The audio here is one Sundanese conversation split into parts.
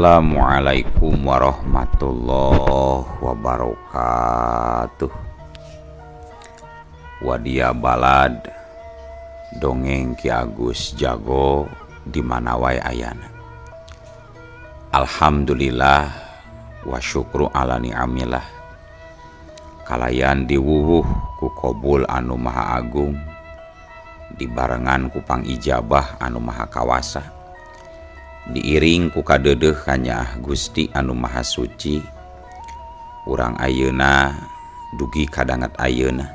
Assalamualaikum warahmatullahi wabarakatuh. Wadia balad dongeng Ki Agus Jago di mana wae ayana. Alhamdulillah wa syukru ala ni'amillah. Kalayan diwuwuh ku kobul anu maha agung, dibarengan ku pangijabah anu maha kawasa, diiring ku kadeudeuh kanyaah Gusti anu maha suci. Urang ayeuna dugi kadanget ayeuna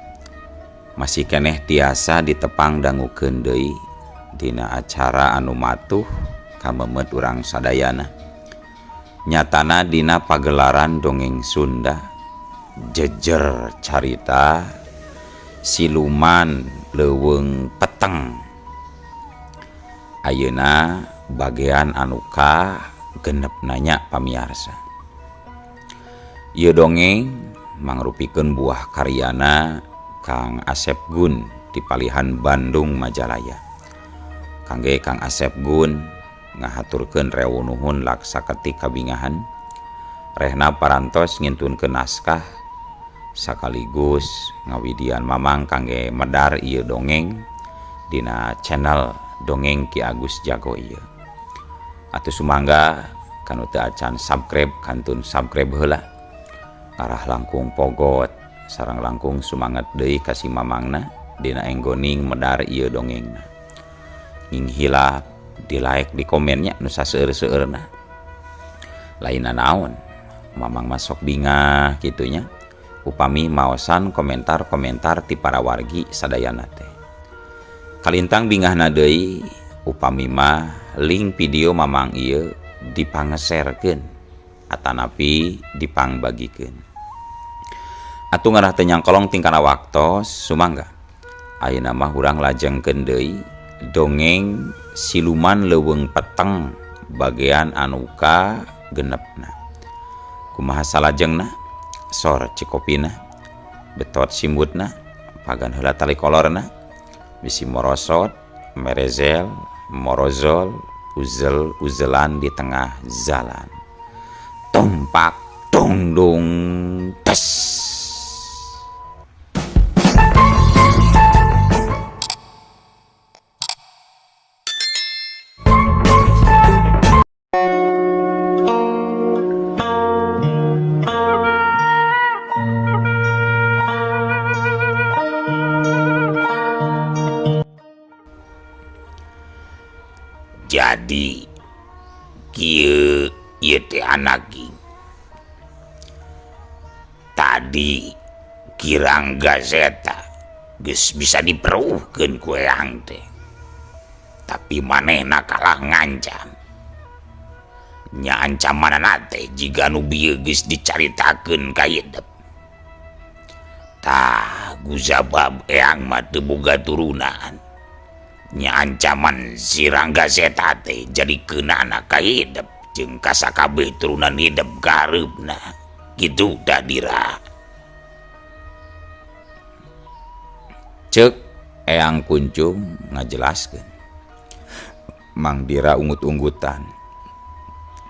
masih keneh tiasa ditepang dangukeun deui dina acara anu matuh kamemet urang sadayana. Nyatana dina pagelaran dongeng Sunda jejer carita siluman leuweung peteng. Ayeuna bagian anu ka genep nanya pamiarsa. Ieu dongeng mangrupikeun buah karyana Kang Asep Gun di Palihan Bandung Majalaya. Kangge Kang Asep Gun ngahaturkeun rewu nuhun laksa ketik kabingahan. Rehna parantos ngintunkeun naskah sakaligus ngawidian mamang kangge medar ieu dongeng dina channel Dongeng Ki Agus Jago ieu. Atuh sumangga kanu teu acan subscribe kantun subscribe heula. Arah langkung pogot sareng langkung sumanget deui ka si mamangna dina enggoning medar ieu dongengna. Nging hilap di like di komennya nu saseueur-seueurna. Lainna naon mamang masuk bingah kitunya upami maosan komentar-komentar ti para wargi sadayana teh. Kalintang bingahna deui upami mah link video mamang ieu dipangeserkeun atanapi dipangbagikeun. Atuh ngarah teu nyangkolong tingkana waktos sumangga. Ayeuna mah urang lajengkeun deui dongeng siluman leuweung peteng bagian anu ka genepna. Kumaha salajengna? Sor cikopina, betot simbutna, pagan heula tali kolorna, bisi morosot, merezel, morozol, uzel uzelan di tengah jalan. Tumpak tungdung tes. Jadi kieu ieu teh anak tadi Kirang Gazeta geus bisa diperuhkeun ku eyang teh, tapi manehna kalah ngancam. Nya ancamanana teh jiga nu bieu geus dicaritakeun ka hidep. Tah guzabab eyang mah teu boga turunan. Nya ancaman si Rangga Seta teh jadi keunana ka hidep jeung ka sakabeh turunan hidep kahareupna. Kitu tah Dira. Ceuk Eyang Kuncung ngajelaskeun. Mang Dira ungut-unggutan.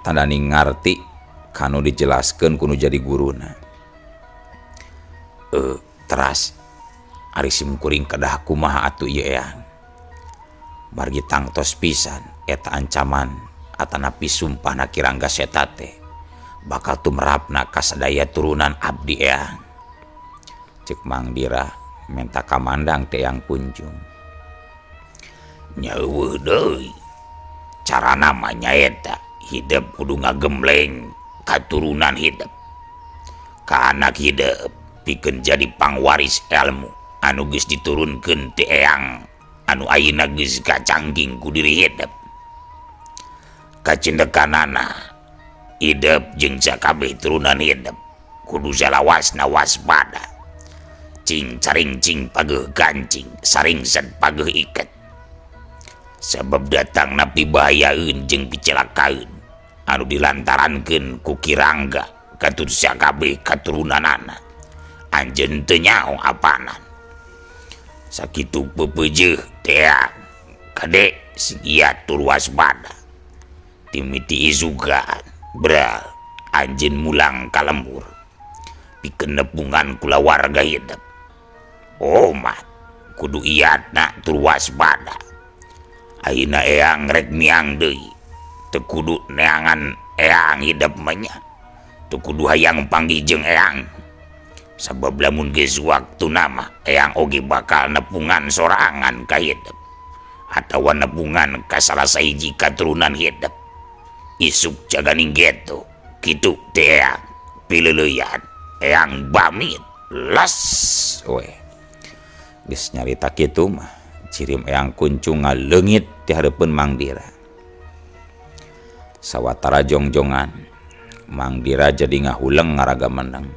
Tandani ngarti kanu dijelaskeun kudu jadi guruna. Teras ari sim kuring kedah kumaha atuh ieu eyang. Margi tangtos pisan eta ancaman atanapi sumpahna Ki Rangga Seta teh bakal tumrapna ka sadaya turunan abdi eyang. Ceuk Mang Dira menta kamandang teh Eyang Kuncung. Nya eueuh deui carana mah nyaeta hidep kudu ngagembleng katurunan hidep ka anak hidep pikeun jadi pangwaris ilmu anu geus diturunkeun ti eyang anu ayeuna geus kacangking ku diri hidep. Kacindekanana hidep jeung sakabeh turunan hidep kudu salawasna waspada. Cing caring cing pageuh gancing, saringset pageuh iket. Sebab datang napi bahayaeun jeung picelakaeun anu dilantarankeun ku Ki Rangga katur sakabeh katurunanana. Anjeun teu nyaho apanan. Sakitu pepeujeuh teh kade sing ieu tur waspada. Timiti isukan Bral anjeun mulang ka lembur pikeun nepungan kulawarga hidep. Omat kudu iatna tur waspada. Ayeuna eyang rek miang deui teu kudu neangan eyang hidep mah nya. Teu kudu hayang panggih jeung eyang. Sabab lamun geus waktuna mah eyang oge bakal nepungan sorangan ka hidep atawa nepungan ka salah sahiji katurunan hidep. Isuk jaganing geto kitu teh eyang pileuleyan eyang bamit las we. Geus nyarita kitu mah cirim eyang kuncung ngaleungit ti hareupeun Mang Dira. Sawatara jongjongan Mang Dira jadi ngahuleng ngaraga meneng.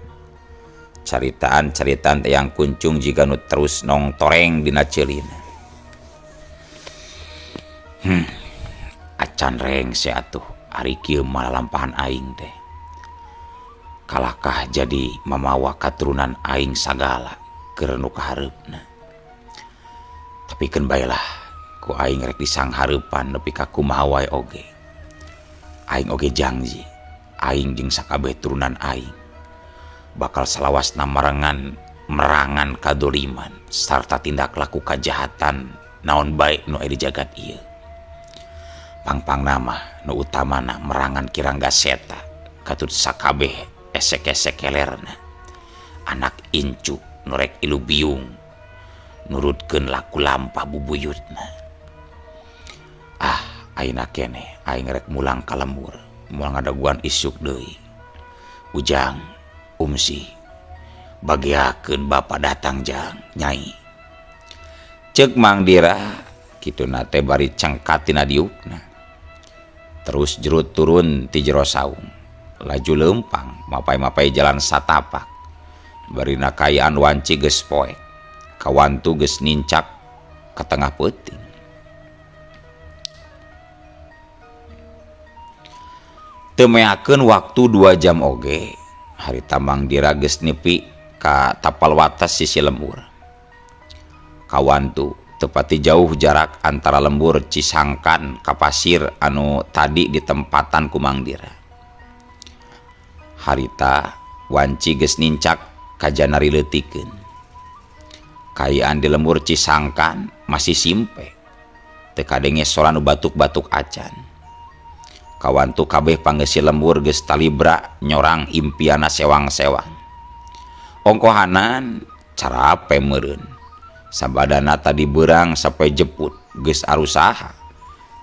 Caritaan-caritaan eyang kuncung jiga nu terus nongtoreng dina ceulina. Acan rengse atuh ari kieu mah lalampahan aing teh. Kalakah jadi mamawa katurunan aing sagala keur nu kahareupna. Tapi keun bae lah ku aing rek disanghareupan nepi ka kumaha wae oge. Aing oge jangji, aing jeung sakabeh turunan aing bakal salawasna marengan merangan kadoliman sarta tindak laku kajahatan naon bae nu aya di jagat ieu. Pangpangna mah nu utamana merangan Kirangga Seta katut sakabeh esek-esek kelerna. Anak incu nu rek ilu biung nurutkeun laku lampah bubuyutna. Ah, ayeuna keneh aing rek mulang ka lembur, moal ngadaguan isuk deui. Ujang, Umsi, bageakeun bapa datang jang, nyai. Ceuk Mang Dira kituna teh bari cengkat tina diukna. Terus jerut turun ti jero saung, laju leumpang mapai-mapai jalan satapak. Barina kaayaan wanci geus poek, kawantu geus nincak ka tengah peuting. Teu meakeun waktu 2 jam oge, harita Mang Dira geus nepi ka tapal wates sisi lembur. Kawantu tepati jauh jarak antara lembur Cisangkan ka pasir anu tadi ditempatan ku Mang Dira. Harita wanci geus nincak ka janari leutikeun. Kaayaan di lembur Cisangkan masih simpe, teu kadenge sora nu batuk-batuk acan. Kawantu kabeh panggeusi lembur geus talibra nyorang impiana sewang-sewang. Ongkohanan carape meureun. Sabadana tadi beurang sampai jeput geus arusaha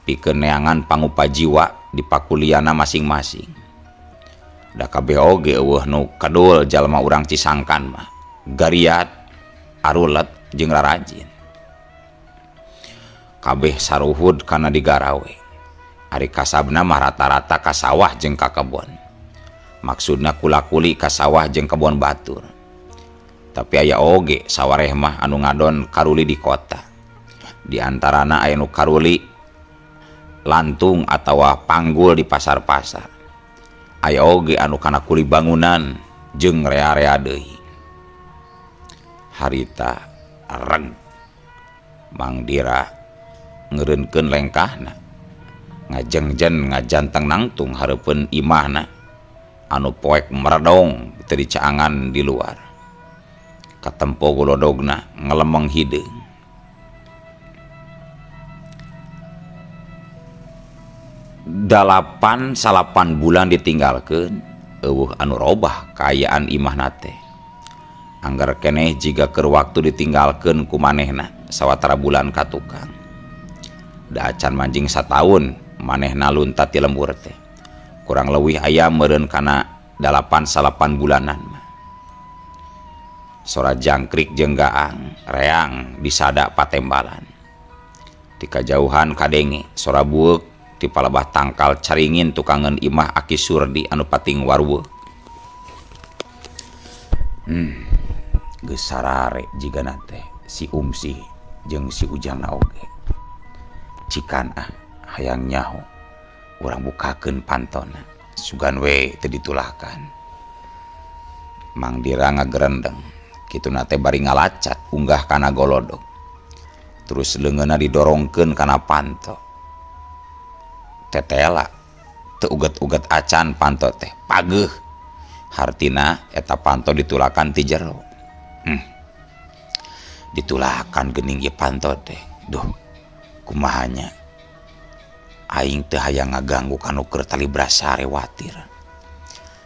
pikeun neangan pangupa jiwa di pakuliana masing-masing. Da kabeh oge eueuh nu kadul jalma urang Cisangkan mah, gariat, arulet jeung rarajin. Kabeh saruhud kana digarawe. Ari kasabna mah rata-rata ka sawah jeung ka kebon. Maksudna kula-kuli ka sawah jeung kebon batur. Tapi aya oge sawareh mah anu ngadon karuli di kota. Di antarana aya nu karuli lantung atawa panggul di pasar-pasar. Aya oge anu kana kuli bangunan jeung rea-rea deui. Harita reg Mang Dira ngeureunkeun lengkahna, ngajengjen ngajanteng nangtung hareupeun imahna anu poek meredong teu dicaangan di luar. Katempo golodogna ngelemeng hideung. Dalapan salapan bulan ditinggalkeun eueuh anu robah kaayaan imahna teh. Anggar keneh jiga keur waktu ditinggalkeun ku manehna sawatara bulan ka tukang. Da acan manjing sataun manehna luntat ti lembur teh. Kurang leuwih aya meureun kana dalapan salapan bulanan mah. Sora jangkrik jeung gaang reang disada patembalan. Ti kajauhan kadenge sora bueuk ti palebah tangkal caringin tukangeun imah Aki Surdi anu pating waruweuk. Geus sarare jigana teh si Umsi jeung si Ujangna oge. Cikan ah hayang nyaho urang bukakeun pantona sugan we teu ditulahkan. Mang Dira ngagerendeng kituna teh bari ngalacat unggah kana golodog. Terus leungeunna didorongkeun kana panto. Tetela Teu uget-uget acan panto teh pageuh. Hartina eta panto ditulakan ti jero. Ditulakan geuning ieu panto teh. Duh, kumaha nya? Aing teu hayang ngaganggu kanu keur talibra sare watir.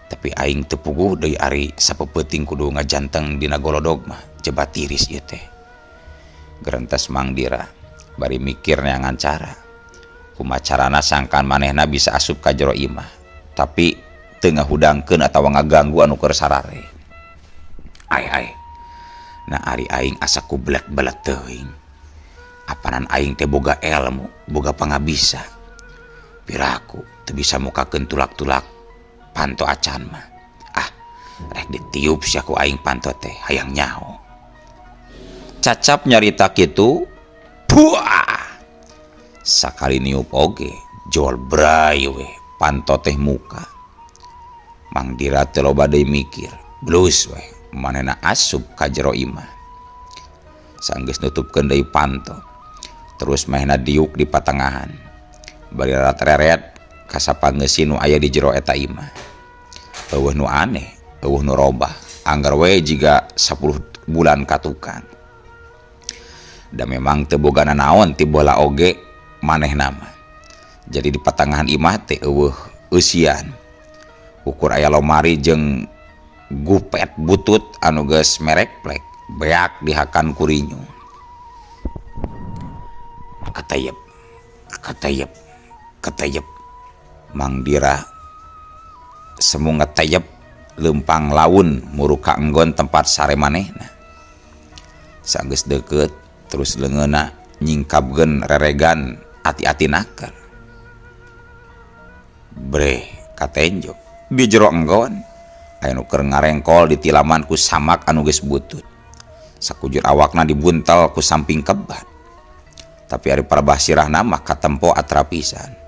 Tapi aing teu puguh deui ari sapeupeting kudu ngajanteng dina golodog mah jeba tiris ieu teh. Gerentes Mang Dira bari mikir neangan cara. Kumaha carana sangkan manehna bisa asup ka jero imah tapi teu ngahudangkeun atawa ngaganggu anu keur sarare. Ai ai. Nah ari aing asa ku belet-belet teuing. Apanan aing teh boga elmu, boga pangabisa. Piraku teu bisa mukakeun tulak-tulak panto acan mah. Ah, rek ditiup sia ku aing panto teh hayang nyaho. Cacap nyarita kitu, buah. Sakali niup oge, jol bray we panto teh muka. Mang Dira teu loba deui mikir, blus we manehna asup ka jero imah. Sanggeus nutupkeun deui panto, terus manehna diuk di patengahan. Bari reret ka sapangeusi nu aya di jero eta imah. Eueuh nu aneh, eueuh nu robah, angger we jiga 10 bulan ka tukang. Da memang teu boga nanaon ti bola oge manehna mah. Jadi di patengahan imah teh eueuh eusian. Ukur aya lomari jeung gupet butut anu geus merekplek, beak dihakan kurinyu. Katayep, katayep, katayep. Mang Dira semu ngetayep leumpang laun muruka enggon tempat sare manehna. Sanggeus deukeut terus leungeunna nyingkabkeun reregan ati-ati naker. Breh katenjo di jero enggon aya nu keur ngarengkol di tilaman ku samak anu geus butut. Sakujur awakna dibuntel ku samping kebat. Tapi ari parabah sirahna mah katempo atra pisan.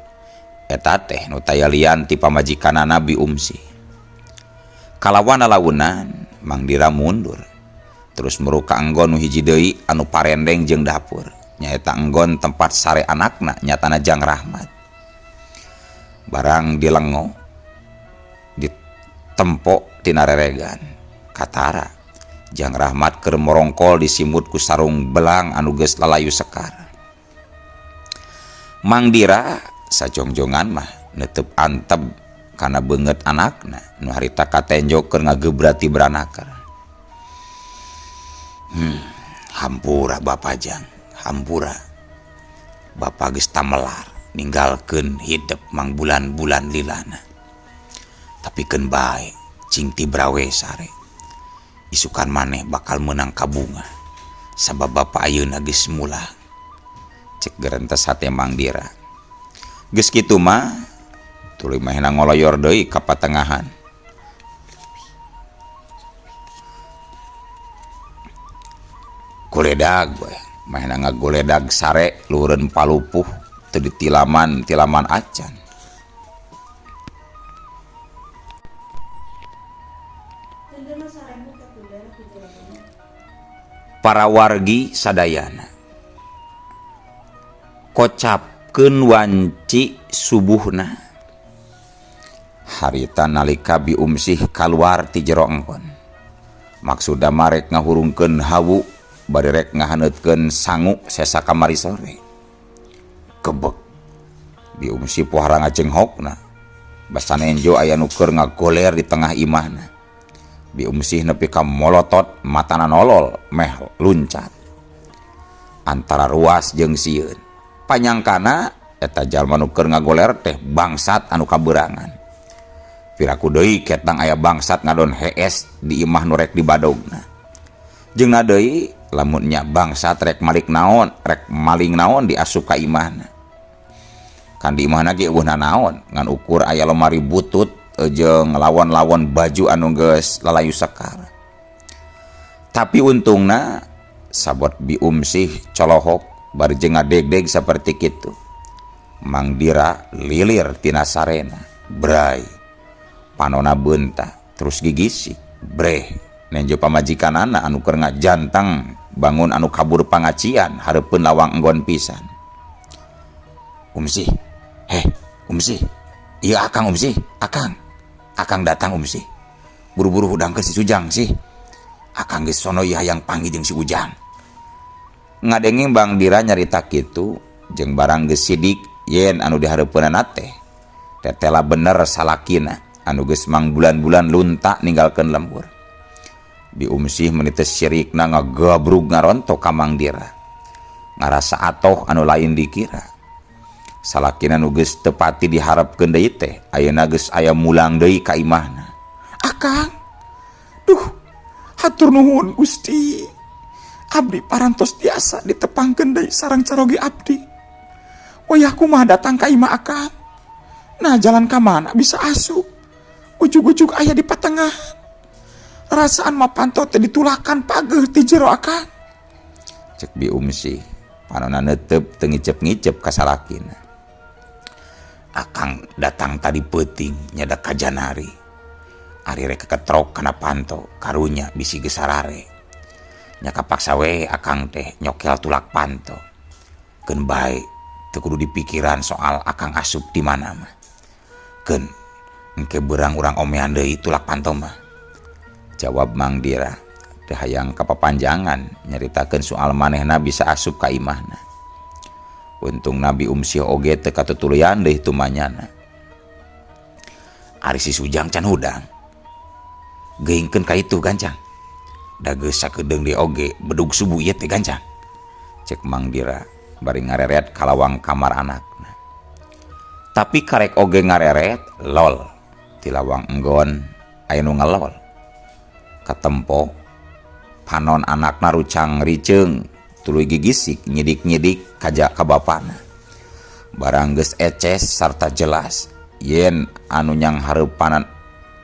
Eta teh nu taya lian ti pamajikanana Bi Umsi. Kalawan lalaunan Mang Dira mundur. Terus meruka enggon nu hiji deui anu parendeng jeung dapur. Nyaeta enggon tempat sare anakna nyatana Jang Rahmat. Barang dilengo ditempo tina reregan. Katara Jang Rahmat keur morongkol disimut ku sarung belang anu geus lalayu sekar. Mang Dira sajongjongan mah netep antep kana beungeut anakna nu harita katenjo keur ngagebra ti branaker. Hampura Bapak Jang, hampura. Bapak geus tamelar ninggalkeun hidep mang bulan-bulan lilana. Tapi keun bae cing tibra we sare. Isukan maneh bakal meunang kabunga. Sabab Bapak ayeuna geus mulang. Cek gerentes hate Mang Dira. Geus kitu mah tuluy manehna ngoloyor deui ka patengahan. Goledag we, manehna ngagoledag sare luhureun palupuh teu ditilaman-tilaman acan. Para wargi sadayana kocapkeun wanci subuhna. Harita nalika Bi Umsih kaluar ti jero engkon. Maksuda marek ngahurungkeun hawu bari rek ngahaneutkeun sangu sesa kamari sore. Kebek Bi Umsih pohara ngacenghokna. Basa nenjo aya nu keur ngagoler di tengah imahna. Bi Umsih nepi ka molotot matana nolol meh luncat. Antara ruas jeung sieun. Panyangkana eta jalma nu keur ngagoler teh bangsat anu kaberangan. Piraku deui ketang aya bangsat ngadon hees di imah nu rek dibadogna. Jeung deui lamun nya bangsat rek malik naon, rek maling naon diasup ka imahna. Kan di imahna ge eueuh nanaon, ngan ukur aya lomari butut jeung lawon-lawon baju anu geus lalayu sekar. Tapi untungna sabot Bi Umsih colohok bari jeung ngadegdeg saperti kitu. Mang Dira lilir tina sarena, bray. Panona beunta terus gigisik, breh. Nenjo pamajikanana anu keur ngajantang bangun anu kabur pangacian hareupeun lawang enggon pisan. Umsih, heh, Umsih, Ieu Akang Umsih, Akang. Akang datang Umsih. Buru-buru hudangkeun si Ujang sih. Akang geus sono ieu hayang panggih jeung si Ujang. Ngadenge Bang Dira nyarita kitu jeung barang geus sidik yen anu dihareupeunana teh tetela bener salakina anu geus mangbulan-bulan lunta ninggalkeun lembur. Bi Umsih meuni teu sirikna ngagabrug ngarontok ka Mang Dira. Ngarasa atoh anu lain dikira. Salakina nu geus teu pati diharepkeun deui teh ayeuna geus aya mulang deui ka imahna. Akang, duh, hatur nuhun Gusti. Abdi parantos tiasa ditepangkeun deui sareng caroge abdi. Wayah kumaha datang ka imah Akang? Nah, jalan ka mana bisa asup? Ujug-ujug aya di patengahan. Rasaan mah panto teh ditulakan pageuh ti jero Akang. Cek Bi Umsih, panona neuteup teu ngicep-ngicep ka salakina. Akang datang tadi peuting nyada kajanari. Ari rek keketrok kana panto, karunya bisi geus sarare. Nya kapaksa we Akang teh nyokel tulak panto. Keun bae teu kudu dipikiran soal Akang asup di mana mah. Keun engke beurang urang omean deui tulak panto mah. Jawab Mang Dira, teu hayang kapapanjangan nyaritakeun soal manehna bisa asup ka imahna. Untung Nabi Umsih oge teu katutuluyan deui tumanyana. Ari si Sujang can hudang. Geuingkeun ka itu gancang. Da geus sakedeung deui oge bedug subuh ieu teh gancang. Cek Mang Dira bari ngareret ka lawang kamar anakna. Tapi karek oge ngareret lol ti lawang enggon aya nu ngelol. Katempo panon anakna rucang riceung tuluy gigisik nyidik-nyidik kaja ka bapana. Barang geus eces sarta jelas yen anu nyang hareupanan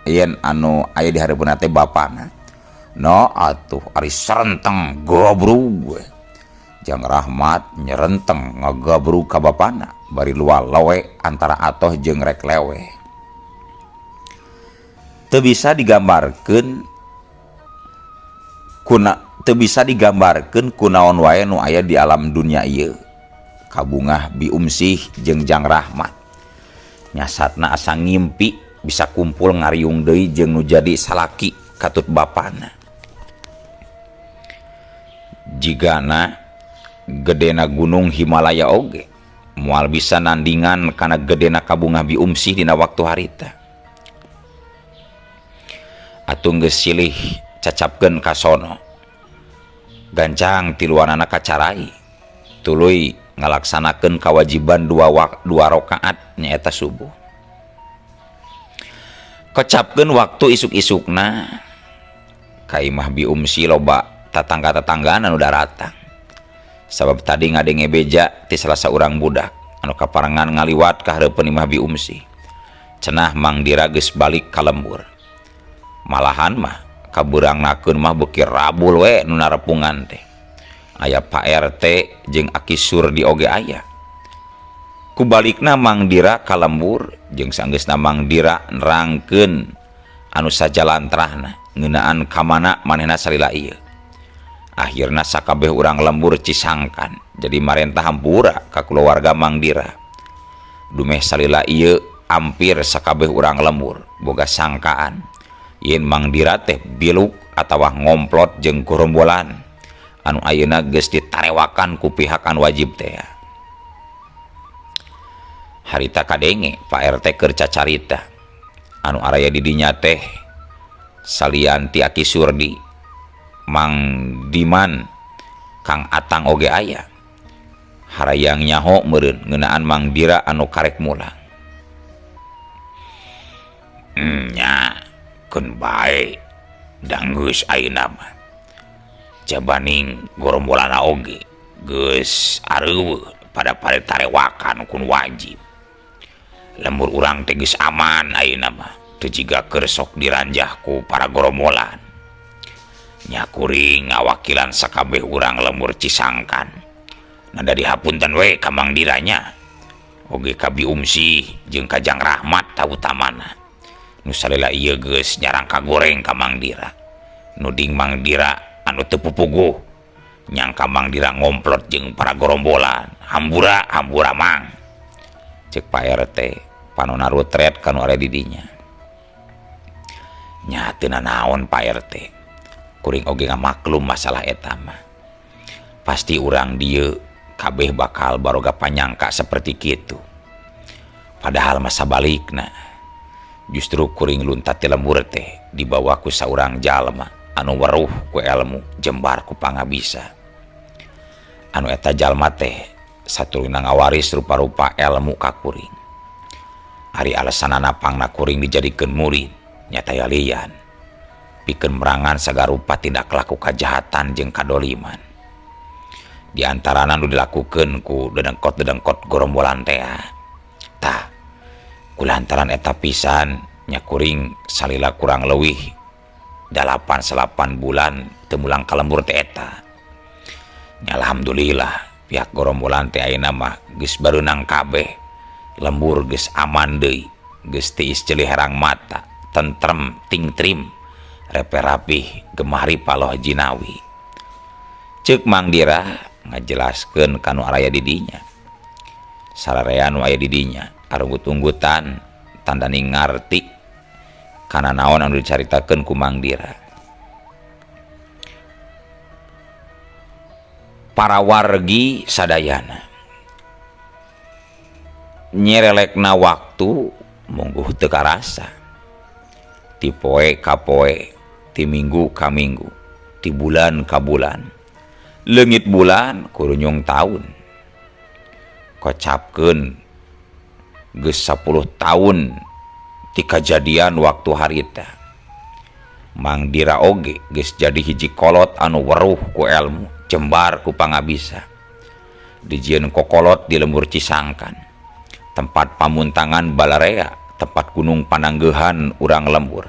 yen anu aya di hareupeunna teh bapana. No atuh ari serenteng gabrug we. Jang Rahmat nyerenteng ngagabrug ka bapana bari lual lowe antara atoh jeung rek lewe. Teu bisa digambarkeun kuna teu bisa digambarkeun kunaon wae nu aya di alam dunia ieu. Kabungah Bi Umsih jeung Jang Rahmat. Nyasatna asa ngimpi bisa kumpul ngariung deui jeung nu jadi salaki katut bapana. Jigana gedena gunung Himalaya oge moal bisa nandingan kana gedena kabungah Bi Umsih dina waktu harita. Atuh geus silih cacapkeun ka sono. Gancang tiluanana kacarai. Tuluy ngalaksanakeun kawajiban dua rakaat nyaeta subuh. Kecapkeun waktu isuk-isukna ka imah Bi Umsi loba tatangga-tatanggaan anu daratang. Sabab tadi ngadenge beja ti salah saurang budak anu kaparengan ngaliwat ka hareupeun imah Bi Umsi. Cenah Mang Dira geus balik ka lembur. Malahan mah kabeurangnakeun mah beuki rabul we nu narepungan teh. Aya Pak RT jeung Aki Surdi oge aya. Kubalikna Mang Dira ka lembur jeung sanggeusna Mang Dira nerangkeun anu sajalantrahna ngeunaan ka mana manehna salila ieu. Akhirna sakabeh urang lembur cisangkan jadi marentah hampura ka kulawarga Mang Dira. Dumeh salila ieu ampir sakabeh urang lembur boga sangkaan yen Mang Dira teh biluk atawa ngomplot jeung gorombolan anu ayeuna geus ditarewakan ku pihak anu wajib teh. Harita kadenge Pak RT keur cacarita anu araya di dinya teh salian ti Aki Surdi, Mang Diman, Kang Atang oge aya. Harayang nyaho meureun ngeunaan Mang Dira anu karek mulang. Nya keun bae danggeus ayeuna mah. Jabaning gorombolana oge geus areuweuh pada pare tarewakan kun wajib. Lembur urang teh geus aman ayeuna mah teu jiga keur sok diranjah ku para gorombolan. Nya kuring ngawakilan sakabeh urang lembur Cisangkan. Nada dihapunten we ka Mang Diranya. Oge ka Bi Umsih jeung ka Jang Rahmat tautamana. Nu salila ieu geus nyarang kagoreng ka Mang Dira. Nuding Mang Dira anu teu pupuguh. Nyangka Mang Dira ngomplot jeung para gorombolan. Hambura, hambura Mang. Cek Pak RT, Panona rutret ka nu aya di dinya. Nya teu nanaon Pak RT. Kuring oge ngamaklum masalah eta mah. Pasti urang dieu kabeh bakal baroga panyangka seperti kitu. Padahal masa balikna justru kuring luntat ti lembur teh dibawa ku saurang jalma anu weruh ku elmu jembar ku pangabisa. Anu eta jalma teh satuluyna ngawaris rupa-rupa elmu ka kuring. Ari alesanana pangna kuring dijadikeun murid nyata lian pikeun merangan sagarupa tindak laku kajahatan jeung kadoliman. Di antarana nu dilakukeun ku dedengkot-dedengkot gorombolan tea. Tah, kulantaran eta pisan nya kuring salila kurang leuwih 8 bulan teu mulang ka lembur teh eta. Nya alhamdulillah pihak gorombolan teh ayeuna mah geus bareunang kabeh. Lembur geus aman deui, geus tiis ceuli herang mata, tentrem tingtrim, repe rapih gemah ripah loh jinawi. Ceuk Mang Dira ngajelaskeun ka nu araya di dinya. Sararea nu aya di dinya arunggut-unggutan tandani ngarti kana naon anu dicaritakeun ku Mang Dira. Para wargi sadayana nyerelekna waktu mungguh teu karasa. Ti poe ka poe, ti minggu ka minggu, ti bulan ka bulan, leungit bulan kurunyung taun. Kocapkeun geus 10 taun ti kajadian waktu harita. Mang Dira oge geus jadi hiji kolot anu weruh ku elmu, jembar ku pangabisa. Dijieun kokolot di lembur Cisangkan, tempat pamuntangan balarea, tempat gunung pananggeuhan urang lembur.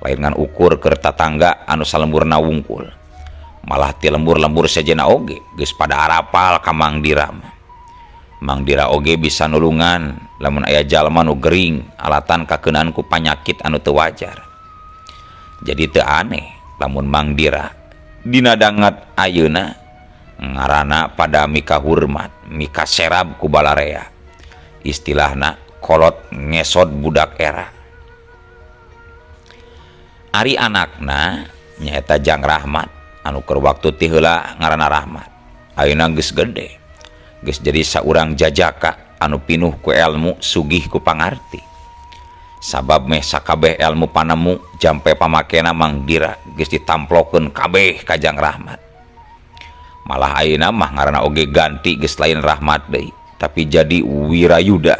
Lain ngan ukur keur tatangga anu salemburna wungkul, malah ti lembur-lembur sejenna oge geus pada arapal ka Mang Dira mah. Mang Dira oge bisa nulungan lamun aya jalma nu gering alatan kakeunaan ku panyakit anu teu wajar. Jadi teu aneh lamun Mang Dira dina dangat ayeuna ngaranna pada mika hurmat, mika serab ku balarea. Istilahna kolot ngesot budak era. Ari anakna nyaeta Jang Rahmat anu keur waktu ti heula ngaranna Rahmat. Ayeuna geus gede, geus jadi saurang jajaka anu pinuh ku elmu, sugih ku pangarti. Sabab meh sakabeh elmu panemu jampe pamakena Mang Dira geus ditamplokeun kabeh ka Jang Rahmat. Malah ayeuna mah ngaranna oge ganti geus lain Rahmat deui, tapi jadi Wirayuda.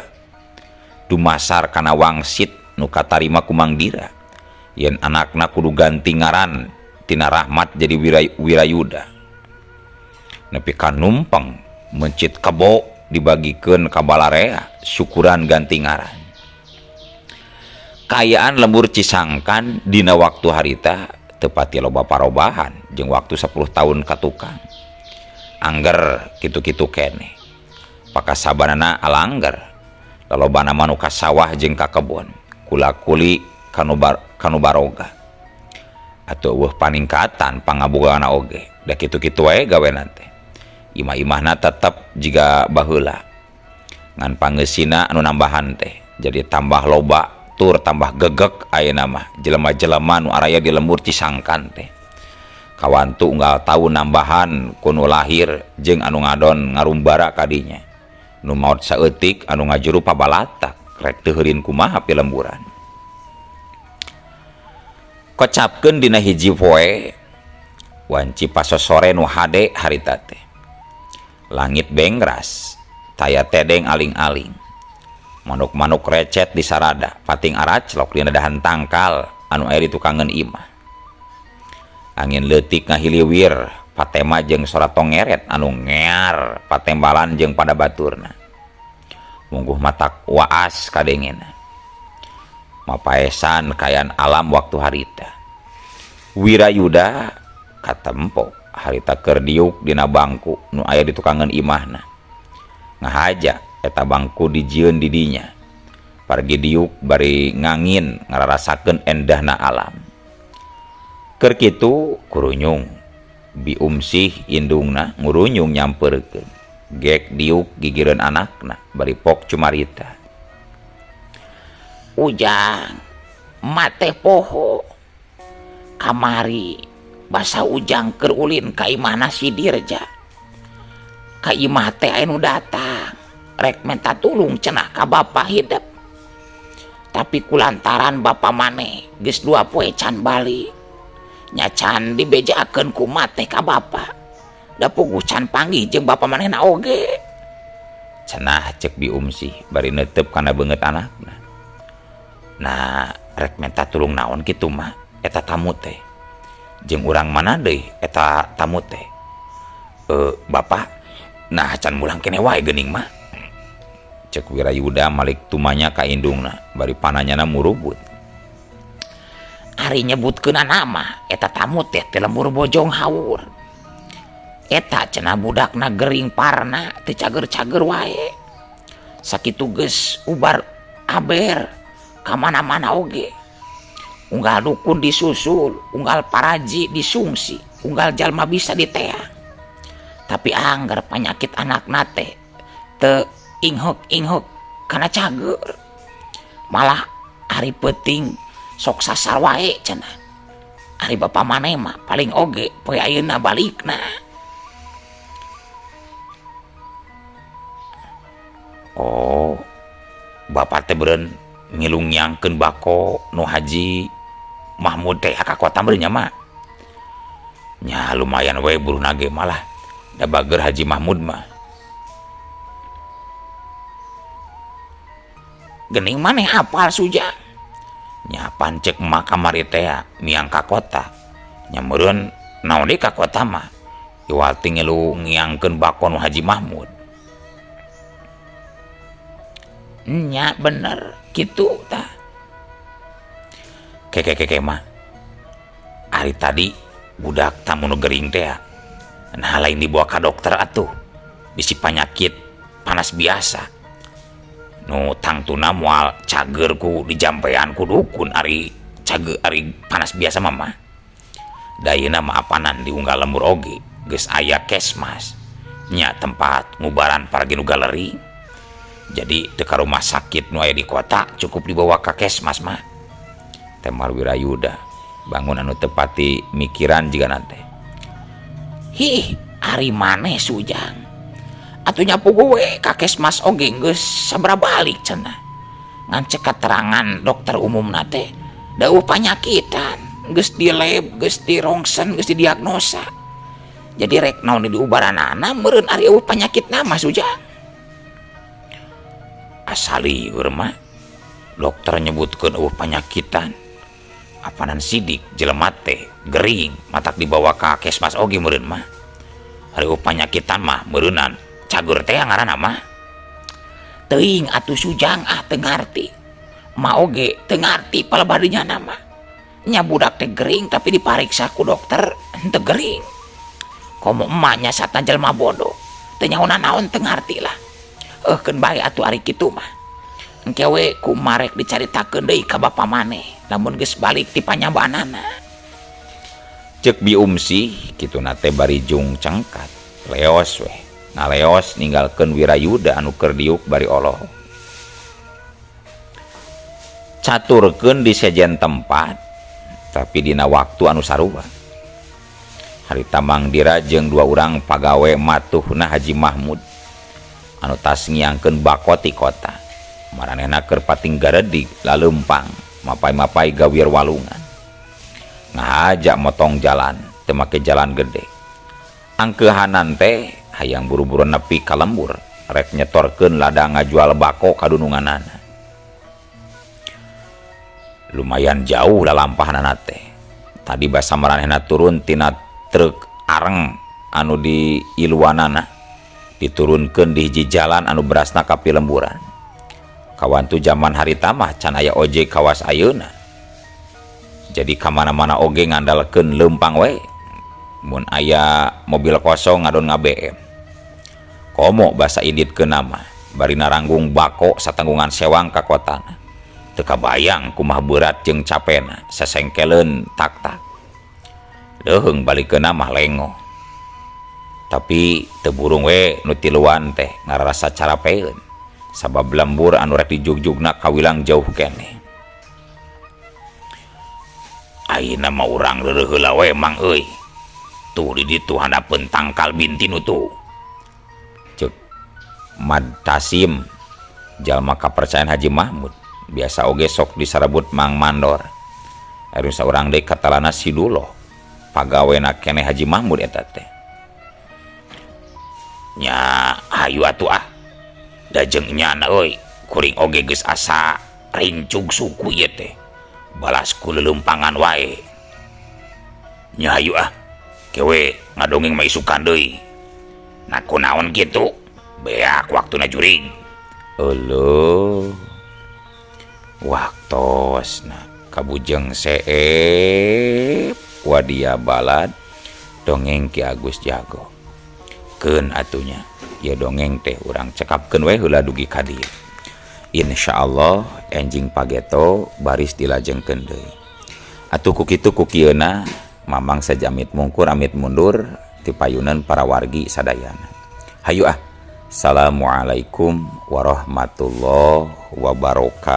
Dumasar kana wangsit nu katarima ku Mang Dira. Yen anakna kudu ganti ngaran tina Rahmat jadi Wirayuda. Nepi ka numpeng mencit kebo dibagikeun ka balarea syukuran ganti ngaran. Kaayaan lembur Cisangkan dina waktu harita teu pati loba parobahan jeung waktu 10 tahun ka tukang. Angger kitu-kitu keneh. Pakasabanana alangger. Lalobana mah nu ka sawah jeung ka kebon, kula-kuli kanu baroga. Atuh eueuh paningkatan pangabogana oge, da kitu-kitu wae gawena teh. Imah-imahna tetep jiga baheula. Ngan pangeusina anu nambahan teh jadi tambah loba tur tambah gegek ayeuna mah jelema-jelema nu araya di lembur Cisangkan teh. Kawantu unggal taun nambahan ku nu lahir jeung anu ngadon ngarumbara kadinya. Nu maot saeutik anu ngajuru pabalatak rek teu heurin kumaha pilemburan. Kocapkeun dina hiji poe wanci pasosore nu hade harita teh. Langit bengras, taya tedeng aling-aling. Manuk-manuk recet di sarada, pating araclok dina dahan tangkal anu aya di tukangeun imah. Angin leutik ngahiliwir, patema jeung sora tongeret anu ngear patembalan jeung pada baturna. Mungguh matak waas kadengena. Mapaesan kayan alam waktu harita. Wirayuda katempo harita keur diuk dina bangku nu aya di tukangeun imahna. Ngahaja eta bangku dijieun di dinya. Pargi diuk bari ngangin ngararasakeun endahna alam. Keur kitu kurunyung biumsih indungna ngurunyung nyamperkeun. Gek diuk gigireun anakna bari pok cumarita. Ujang mate poho kamari basa Ujang keur ulin ka imahna si Dirja. Ka imah teh aya nu datang rek menta tulung cenah ka bapa hidep. Tapi kulantaran bapa maneh geus 2 poe can balik. Nya can dibejakeun ku mate ka bapa. Da puguh can panggih jeung bapa manehna oge. Cenah cek Bi Umsih bari neuteup kana beungeut anakna. Nah, rek menta tulung naon kitu mah eta tamu teh. Jeung urang mana deui eta tamu teh? Bapak, nah can mulang keneh wae geuning mah. Cek Wirayuda malik tumanya ka indungna bari pananyana murubut. Ari nyebutkeun nama eta tamu teh teh lembur Bojong Haur. Eta cenah budakna gering parna teu cager-cager wae. Sakitu geus ubar aber ka mana-mana oge. Unggal dukun disusul, unggal paraji disungsi, unggal jalma bisa diteang. Tapi anggar panyakit anakna teh teu inghek-inghek kana cager. Malah ari peuting sok sasar wae cenah. Ari bapa maneh mah paling oge poe ayeuna balikna. Oh, bapak teh beureun ngilungyangkeun bako nu Haji Mahmud teh ka kota beureun nya mah. Nya lumayan we buruhna ge malah da bager Haji Mahmud mah. Geuning maneh apal Suja? Nya pancek mah kamari teh miang ka kota. Nya meureun naon deui ka kota mah. Iwal teh ngilu ngiangkeun bako nu Haji Mahmud. Nya bener kitu tah. Keke-keke mah. Ari tadi budak tamu nu gering teh. Nah lain dibawa ka dokter atuh. Bisi panyakit panas biasa. Nu tangtuna moal cager ku dijampean ku dukun ari cager ari panas biasa mah mah. Da ayeuna mah apanan diunggal lembur oge geus aya kesmas. Nya tempat ngubaran paragi nu galeri. Jadi teu ka rumah sakit nu aya di kota cukup dibawa ka kesmas mah. Temar Wirayuda bangun anu tepati mikiran jigana teh. Hih, ari maneh Sujang. Atuh nyapu gue ka kesmas oge geus sabaraha balik cenah. Ngan cek katerangan dokter umumna teh dauh panyakitan, geus di lab, geus di rongsen, geus didiagnosa. Jadi rek naon diubaranana meureun ari eueuh panyakitna mah Sujang. Asali lieur mah dokter nyebutkeun eueuh panyakitan. Apanan sidik jelema teh gering matak dibawa ka kesmas oge meureun mah. Ari eueuh panyakitan mah meureunan cager teh ngaranna mah. Teuing atuh Sujang ah teu ngarti. Ma oge teu ngarti palebah dinya mah. Nya budak teh gering tapi dipariksa ku dokter henteu gering. Komo emak nya satna jelema bodoh. Teu nyaho naon teu ngarti lah. Keun bae atuh ari kitu mah. Engke we ku marek dicaritakeun deui ka bapa maneh lamun geus balik ti panyambanana. Ceuk Bi Umsih kituna teh bari jung cengkat. Leos weh. Ngaleos ninggalkeun Wirayuda anu keur diuk bari oloh. Caturkeun di sejen tempat tapi dina waktu anu sarua. Harita Mang Dira jeung 2 urang pagawe matuhna Haji Mahmud anu tas ngiangkeun bako ti kota. Maranehna keur pating garedig laleumpang mapai-mapai gawir walungan. Ngahaja motong jalan teu make jalan gede. Angkeuhanan teh hayang buru-buru nepi ka lembur rek nyetorkeun ladang ngajual bako ka dununganana. Lumayan jauh lalampahanana teh. Tadi basa maranehna turun tina truk areng anu di iluanana diturunkeun di hiji jalan anu berasna ka pilemburan. Kawantu zaman harita mah can aya ojek kawas ayeuna. Jadi kamana-mana oge ngandalkeun leumpang we. Mun aya mobil kosong ngadon nga-BM. Komo basa indit ke nama bari naranggung bako satanggungan sewang ka kotana. Teu kabayang kumaha berat jeung capena sasengkeleun tak-tak. Leuheung balikeun mah lengoh. Tapi teu burung we nu tiluan teh ngarasa carapeun. Sabab lembur anu rek dijugjugna kawilang jauh keneh. Ayeuna mah urang reureuh heula we Mang euy. Tuh di ditu handapeun tangkal bintinu tuh. Cek Mad Tasim jalma kapercayaan Haji Mahmud biasa oge sok disarabut Mang Mandor. Ari saurang deui katalana Siduloh pagawena keneh Haji Mahmud eta teh. Nya hayu atuh ah. Da jeung nyana euy kuring oge geus asa rincug suku ieu teh. Balas ku leuleumpangan wae. Nya hayu ah. Kewe ngadongeng mah isukan deui. Nah kunaon kitu? Beak waktuna jurig. Euleuh. Waktosna kabujeng seep wadia balad dongeng Ki Agus Jago. Keun atunya ieu dongeng teh urang cekapkeun we heula dugi ka dieu. Insyaallah enjing pageto baris dilajengkeun deui. Atuh ku kitu ku kieuna Mamang sajamit mungkur amit mundur ti payunan para wargi sadayana. Hayu ah. Assalamualaikum warahmatullahi wabarakatuh.